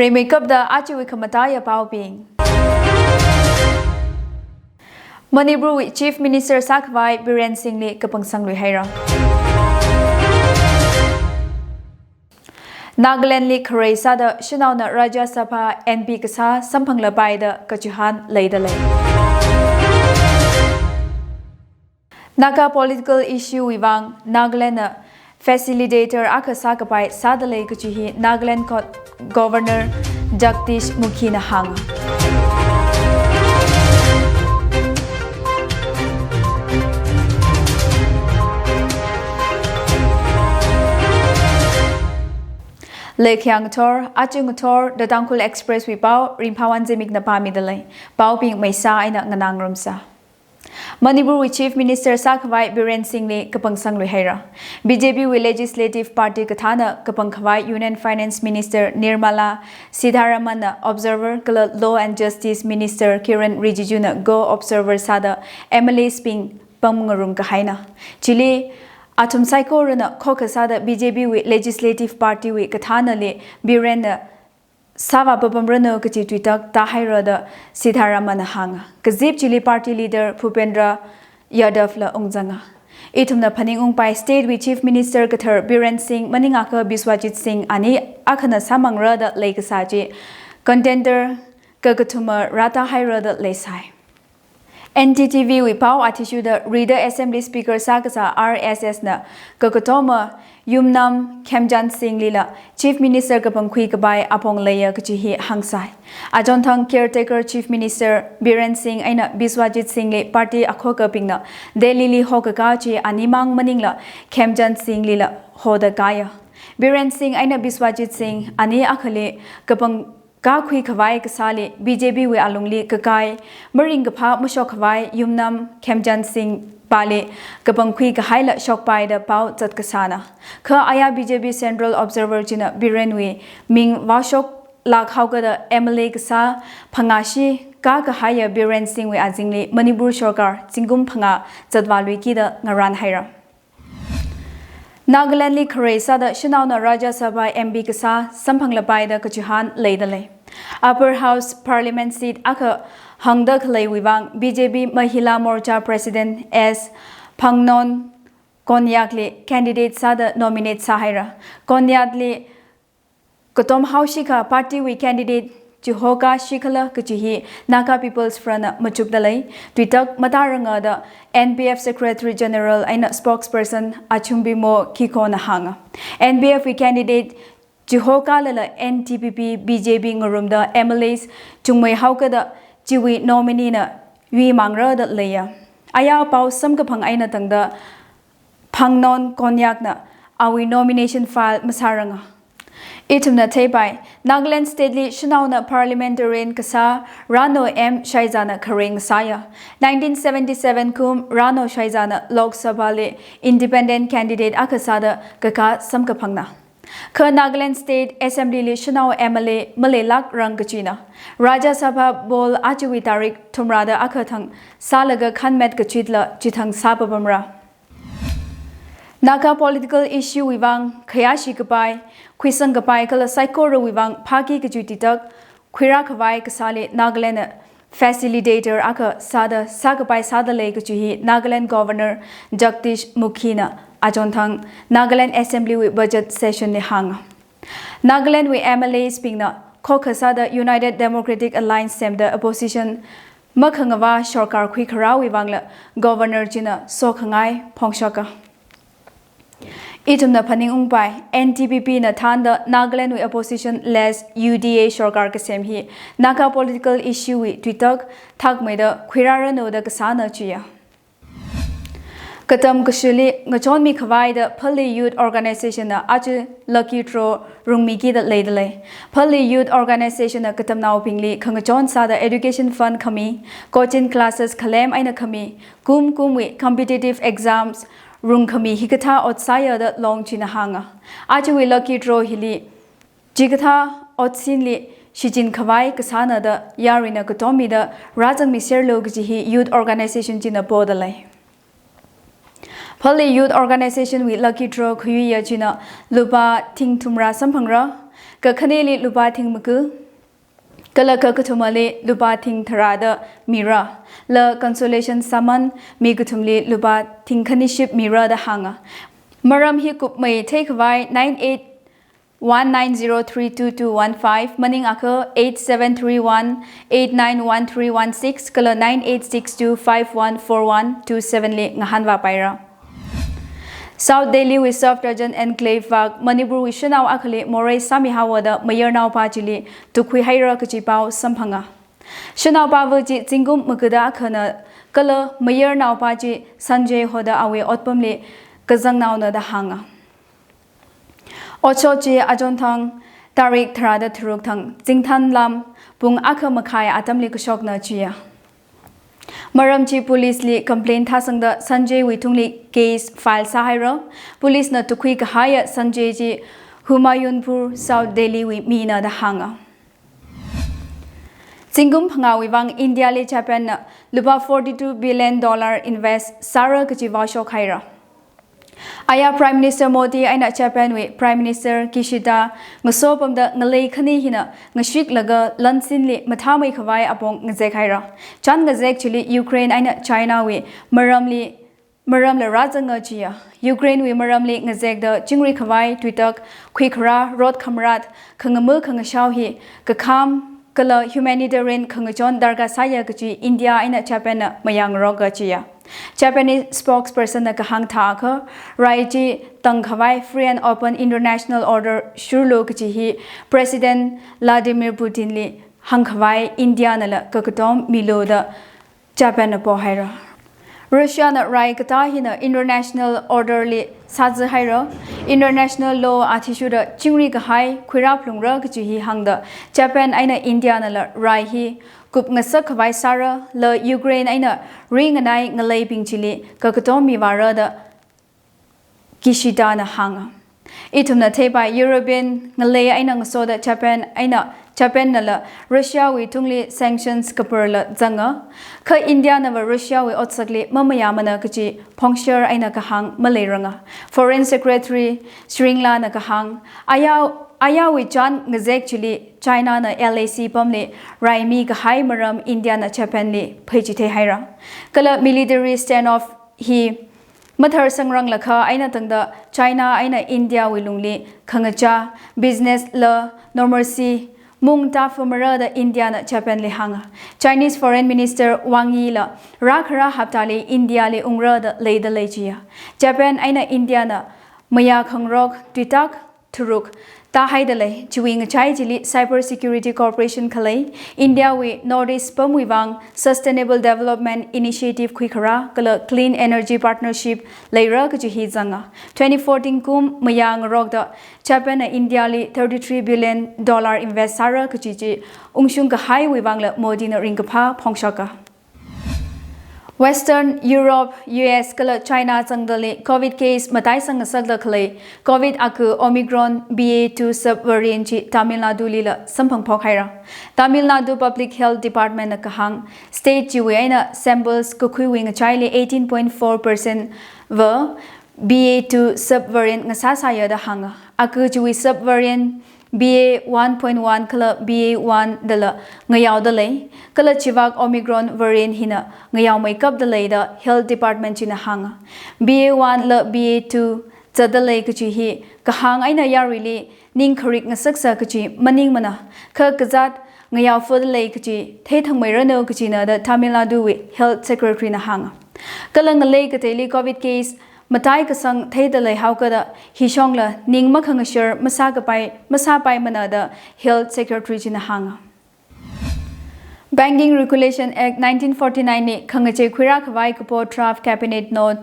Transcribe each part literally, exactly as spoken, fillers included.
Rimeikapta ajawui khamataiya paobing. Manipurwui Chief Minister sākhavai Biren Singhli kapangsang luihaira. Nagalandli kharei sāda shanaona Rajya Sabha M P kasā samphanglapai da kachihān leidalei. Naga political issue wui vang Nagalandna facilitator akha sākapai sādalei kachi hi Nagaland co-, Governor Jagdish Mukhina hānga. Leikhayang ngathor, aja ngathor, The Tangkhul Express wui pao, Ringphāwon Zimikna pāmidalei. Paobing maisā eina nganāngarumsa. Manipurwui Chief Minister sākhavai Biren Singhli kapangsang luihaira. B J P wui Legislative Party kathāna kapangkhavai Union Finance Minister Nirmala Sitharamanna observer kala Law and Justice Minister Kiren Rijijuna co-observer sāda M L As bing pamngarum kahaina. Chili athum saikorana khokha sāda B J P wui Legislative Party wui kathānali Birenna sāvā papamranu kachi tuitak tāhaira da Sitharamanna hānga. Kazip chili party leader Bhupendra Yadav la ungzanga. Ithumna phaningungpai state wui Chief Minister kathar Biren Singh maningakha Biswajit Singh ani akhana sāmangra da leikasā chi contender kakathuma rātāhaira da leisai. N D T V wui pao athishurda Rida Assembly Speaker sākasā R S S na kakatoma Yumnam Khemchand Singh lila Chief Minister kapangkhui kapai apong leiya kachi hi hāngsai. Achonthang caretaker Chief Minister Biren Singh eina Biswajit Singh li party akhokabingna Delhi li hokakā chi animang maningla Khemchand Singh lila hoda kāya. Biren Singh eina Biswajit Singh ani akhali kapang kākhui khavai kasāli B J P wui alungli kakai, maringkaphā mashokkhavai Yumnam Khemchand Singh pali kapangkhui kahaila shokpai da pao zatkasāna. Kha aya B J P Central Observer china Biren wui ming vāshoklāk haokada M L A kasā phangāshi kākahaiya Biren Singh wui azingli Manipur sorkar zingkum phangā zatvāluiki da ngarānhaira. Nagaland li kharei sāda shanaona Rajya Sabha M P kasā samphanglapai da kachihān leidalei. Upper House Parliament seat akha hāngda khaleiwui vang B J P Mahila Morcha President S Phangnon Konyak li candidate sāda nominate sāhaira. Konyak li katom haoshikha party wui candidate chihokāshikhala kachi hi Naga People's Front na machukdalei, tuitak mataranga da N P F Secretary General eina spokesperson Achum Bimo Kikhona hānga. N P F wui candidate chihokālala N T P P B J P ngarumda M L As chungmei haokada chiwui nominee na yuimangra da leiya. Aya pao samkaphang eina tangda Phangnon Konyakna awui nomination file masāranga. Ithumna theipai, Nagaland State li shanaona parliamentarian kasā Rano M Shaijana kharei ngasāya. Nineteen seventy-seven kum Rano Shaijana Lok Sabha li independent candidate akha sāda kakā samkaphangna. Kha Nagaland State Assembly li shanao M L A maleilākrang kachina. Rajya Sabha poll ajawui tarik thumrada akha thang sālaga khanmet kachitla chithang sāpapamra. Naga political issue wui vang khayāshi kapai, khuisang kapai kala saikorawui vang phāki kachi tuitak khuirākhavai kasāli Nagaland na facilitator akha sāda sākapai sādalei kachi hi Nagaland Governor Jagdish Mukhi na achonthang Nagaland Assembly wui budget session li hānga. Nagaland wui M L As bingna khokha sāda United Democratic Alliance semda opposition makhangavā sorkar khuikharāwui vangla Governor china sokhangai phongshoka. Ithumna phaningungpai, N T P P na thānda Nagaland wui opposition less U D A sorkar kasem hi Naga political issue wui tuitak thakmeida khuirāranu da kasāna chiya. Katam kashili ngachonmi khavaida Phalli Youth Organization na aja lucky draw rungmikida leidalei. Phalli Youth Organization na katamnaobingli khangachon sāda education fund khami, coaching classes khalem eina khami, kum kumwui competitive exams rungkhami hikathā ot sāya da Longchina hānga. Ajawui lucky draw hili chikathā otsinli shichinkhavai kasāna da yaruina katommida rāzangmiserlu kaji hi youth organization china podalei. Phalli Youth Organization wui lucky draw khayuiya china lupā thing thumrā samphangra, Kakhaneli lupā thing maga, kala kakathumali lupā thing tharāda mira, la consolation sāman mi kathumli lupā thing khaniship mira da hānga. Maram hi kupmei theikhavai nine eight one nine zero three two two one five, maningakha eight seven three one eight nine one three one six kala nine eight six two five one four one two seven li ngahānvāpaira. South Delhi wui Safdarjung Enclave vak Manipur wui shanao akhali morei sāmihaowa da mayarnaopa chili tukhuihaira kaji pao samphanga. Shanaopava chi zingkum magada akhana kala mayarnaopa chi Sanjay hoda awui otpamli kazangnaona da hānga. Otshot chi achonthang tarik tharāda tharuk thang zingthan lam pung akha makhai atamli kashokna chiya. Maram chi police li complaint thāsangda Sanjay wui tungli case file sāhaira. Police na tukhui kahaiya Sanjay chi Humayunpur, South Delhi wui mina da hānga. Zingkum phangāwui vang India li Japan na lupā forty-two billion dollar invest sāra kaji vaoshok haira. Aya Prime Minister Modi eina Japan wui Prime Minister Kishida ngasopamda ngalei khani hina ngashiklaga lansinli mathāmeikhavai apong ngazek haira. Chān ngazek chili Ukraine eina China wui maramli maramla rāzanga chiya. Ukraine wui maramli ngazekda chingri khavai tuitak, khuikhara, rot khamrat, khangama khangashao hi kakham kala humanitarian khangachon darkar sāya kaji India eina Japan na mayāngaroka chiya. Japanese spokesperson na kahāng thākha, rai chi tangkhavai free and open international order shurlu kaji hi President Vladimir Putin li hāngkhavai India nala kakatom milu da Japan na pohaira. Russia na rai katā hina international order li sāzā haira. International law athishurda chingri kahai khuirā phalungra kaji hi hāngda Japan eina India nala rai hi kupngasak khavai sāra, la Ukraine eina ringanai ngaleibing chili kakatom mivāra da Kishida na hānga. Ithumna theipai European ngalei eina ngasoda Japan eina Japan nala Russia wui tungli sanctions kaparla zanga. Kha India nava Russia wui otsakli mamayāmana kaji phongshar eina kahāng maleiranga. Foreign Secretary Sringla na kahāng, aya, ayawui chān ngazek chili China na L A C pamli raimi kahai maram India na Japan li pheichithei haira. Kala military standoff hi mathar sangranglakha eina tangda China eina India wui lungli khangachā, business la normalcy mung tāfamara da India na Japan li hānga. Chinese Foreign Minister Wang Yi la rākhara haptali India li ungra da leida lei chiya. Japan eina India na mayā khangarok tuitak tharuk tāhaida lei. Chiwui ngachai chili Cyber Security Cooperation khalei, India wui North East pamwui vang Sustainable Development Initiative khuikhara kala Clean Energy Partnership leira kaji hi zanga. Twenty fourteen kum mayāngarokda Japan na India li thirty-three billion dollar invest sāra kaji chi ungshung kahaiwui vangla Modi na ringkaphā phongshoka. Western Europe, U S kala China zangdali Covid case mataisang ngasakda khalei Covid aku Omicron B A two subvariant chi Tamil Nadu lila samphang phok haira. Tamil Nadu Public Health Department na kahāng, state chiwui eina samples kakhuiwui ngachaili eighteen point four percent va B A two subvariant ngasāsāya da hānga. Aku chiwui subvariant B A one point one kala B A one dala ngayaoda lei, kala chivak Omicron variant hina ngayaomeikapda lei da Health Department china hānga. B A one la B A two zatda lei kaji hi kahāng eina yaruili ning kharik ngasaksa kaji maningmana, kha kazat ngayaophada lei kaji theithangmeiranu kajina da Tamil Nadu wui Health Secretary na hānga. Kala ngalei kateili Covid case matai kasang theida leihaokada hishongla ning makhangashar masākapai, masāpaimana da Health Secretary china hānga. Banking Regulation Act nineteen forty-nine li khangachei khuirā khavai kapo draft Cabinet Note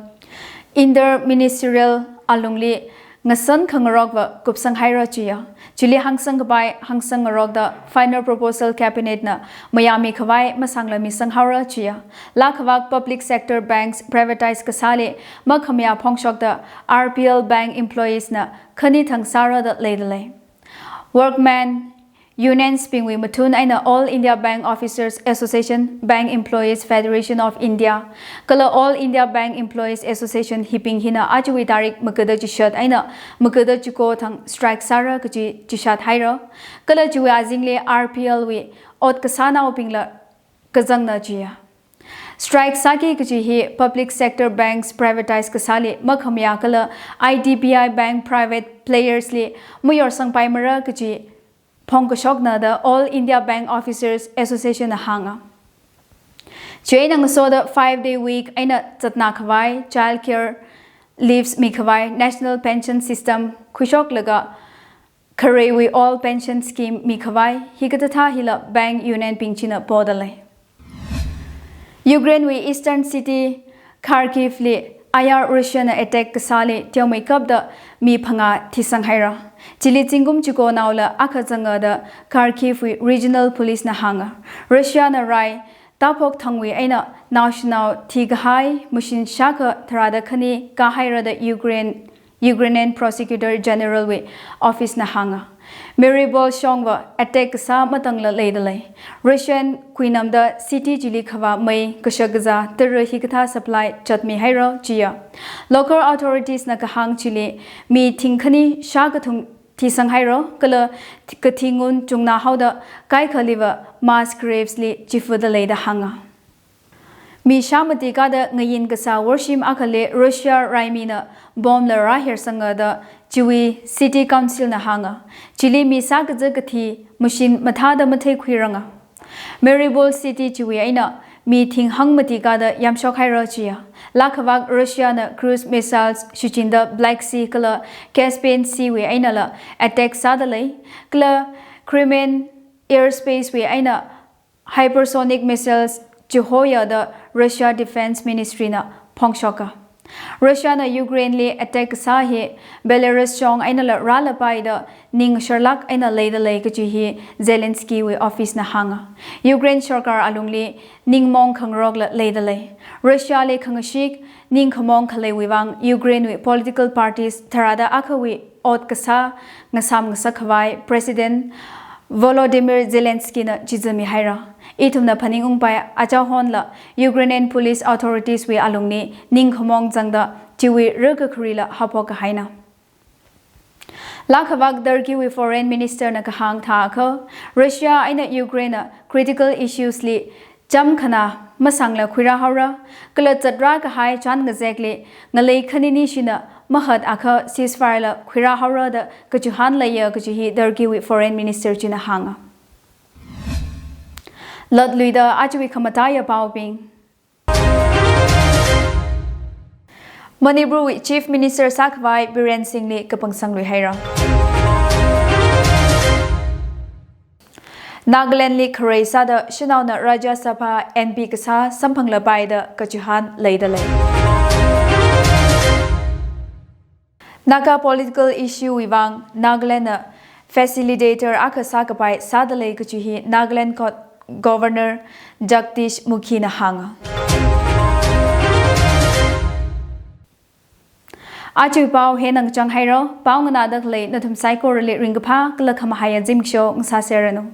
Inter-Ministerial alungli ngasan khangarokva kupsang haira chiya. Chili hāngsang kapai hāngsang ngarokda final proposal Cabinet na mayāmi khavai masangla misang haora chiya. Laa khavak public sector banks privatize kasāli makhamayā phongshokda R B L Bank employees na khani thang sāra da leida lei. Workmen Unions bingwui mathun eina All India Bank Officers Association, Bank Employees Federation of India, kala All India Bank Employees Association hibing hina ajawui tarik magada chishat eina magada chiko thang strike sāra kaji chishat haira. Kala chiwui azingli R P L wui ot kasānaobingla kazangna jiya. Strike sāki kaji hi public sector banks privatize kasāli makhamayā kala I D B I Bank private players li mayorsangpaimara kaji phongkashokna da All India Bank Officers Association na hānga. Chieina ngasoda five day week eina zatna khavai, child care leaves mikhavai, national pension system khuishoklaga khareiwui old pension scheme mikhavai, hikathāthā hila bank union bing china podalei. Ukraine wui eastern city Kharkiv li ayar Russia na attack kasāli teomeikapta mi phangā thisang haira. Chili zingkum chikonaola akha zanga da Kharkiv wui regional police na hānga. Russia na rai taphok thangwui eina naoshinao thikahai machine shākha tharāda khani kahaira da Ukraine, Ukrainian Prosecutor General wui office na hānga. Mariupol shongva attack kasā matangla leidalei. Russian kuinamda city chili khavā mei, kashak kazā, tara hikathā supply chatmi haira jiya. Local authorities na kahāng chili mi thingkhani shākathum thisang haira, kala kathi ngun chungna haoda kaikhaliva mass graves li chifudalei da hānga. Mi shāmati kada ngayin kasā worshim akhali Russia raimina bomb la rāhersanga da chiwui city council na hānga. Chili mi sākaza kathi machine mathāda matheikhuiranga. Mariupol city chiwui eina mi thing hangmati kada yamshok haira jiya. Laa khavak Russia na cruise missiles shichinda Black Sea kala Caspian Sea wui einala attack sādalei. Kala Crimean airspace wui eina hypersonic missiles chihoya da Russia Defense Ministry na phongshoka. Russia na Ukraine li attack kasā hi Belarus shong einala rālapai da ning sharlak eina leidalei kaji hi Zelensky wui office na hānga. Ukraine sarkar alungli ningmong khangarokla leidalei. Russia li khangashik ningkhamong khaleiwui vang Ukraine wui political parties tharāda akhawui ot kasā ngasam ngasak khavai President Volodymyr Zelensky na chizami haira. Ithumna phaningungpai achahonla Ukrainian police authorities wui alungli ningkhamong zangda chiwui rākakharila haophok kahaina. Laa khavak Turkey wui foreign minister na kahāng thākha, Russia eina Ukraine na critical issues li cham khana masangla khuirā haora, kala zatrā kahai chān ngazekli ngalei khanini shina mahat akha ceasefire la khuirā haora da kachihān leiya kaji hi Turkey wui foreign minister china hānga. Latluida ajawui khamataiya paobing. Manipur wui Chief Minister sākhavai Biren Singh li kapangsang lui haira. Nagaland li kharei sāda shanaona Rajya Sabha M P kasā samphanglapai da kachihān leidalei. Naga political issue wui vang Nagaland na facilitator akha sākapai sādalei kaji hi Nagaland Go-, Governor Jagdish Mukhi na hānga. Ajawui pao hina ngachang haira, pao nganāda khalei nathum saikorali ringkaphā kala khamahaiya zimiksho ngasāserranu.